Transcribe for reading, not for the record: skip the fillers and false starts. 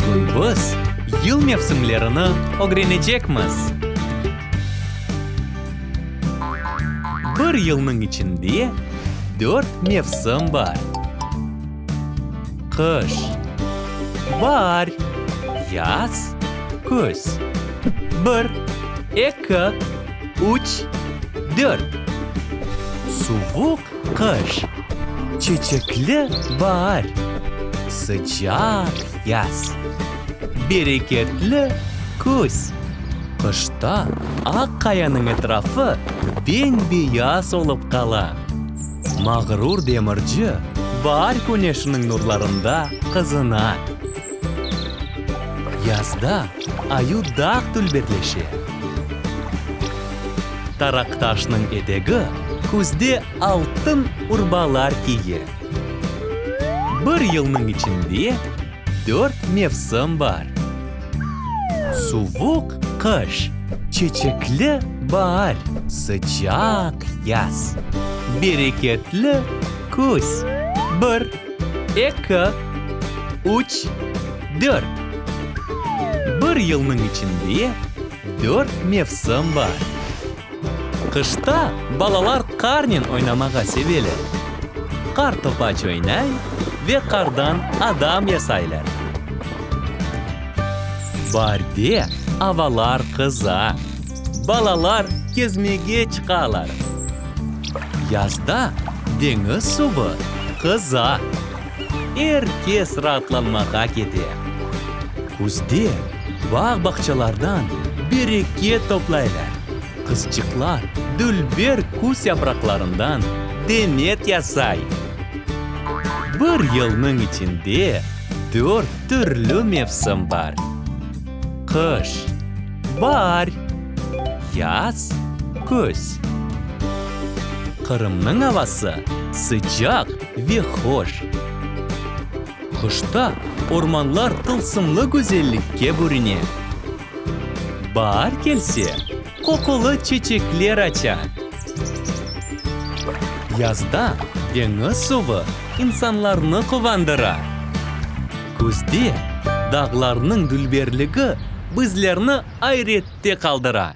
Bugün biz yıl mevsimlerini ögrenecekmiz. Bir yılnıñ içinde dört mevsim bar. Qış, baar, yaz, küz. Bir, eki, üç, dört. Suvuq qış, çeçekli baar, sıcaq yaz, bereketli küz. Qışta Aq Qayanıñ etrafı bem-beyaz olıp qala. Mağrur demirci baar küneşiniñ nurlarında qızına. Yazda Ayu dağ dülberleşe. Taraqtaşnıñ etegi küzde altın urbalar kiye. Bir yılnıñ içinde dört mevsim bar. Suvuq qış, çeçekli baar, sıcaq yaz, bereketli küz. Bir, eki, üç, dört. Bir yılnıñ içinde dört mevsim bar. Qışta balalar qarnen oynamağa seveler. Qar topaç oynay ve qardan adam yasaylar. Baarde avalar qıza, balalar kezmege çıqalar. Yazda deñiz suvı qıza, er kes raatlanmağa kete. Küzde bağ-bağçalardan bereket toplaylar. Qızçıqlar dülber küz yapraqlarından demet yasay. Bir yılnıñ içinde dört türlü mevsim bar, qış, baar, yaz, küz. Qırımnıñ avası sıcaq ve hoş. Qışta ormanlar tılsımlı güzellikke bürüne. Baar kelse, qoqulı çeçekler aça. Yazda deñiz suvı insanlarnı quvandıra. Küzde dağlarnıñ dülberligi bizlerni ayrette qaldıra.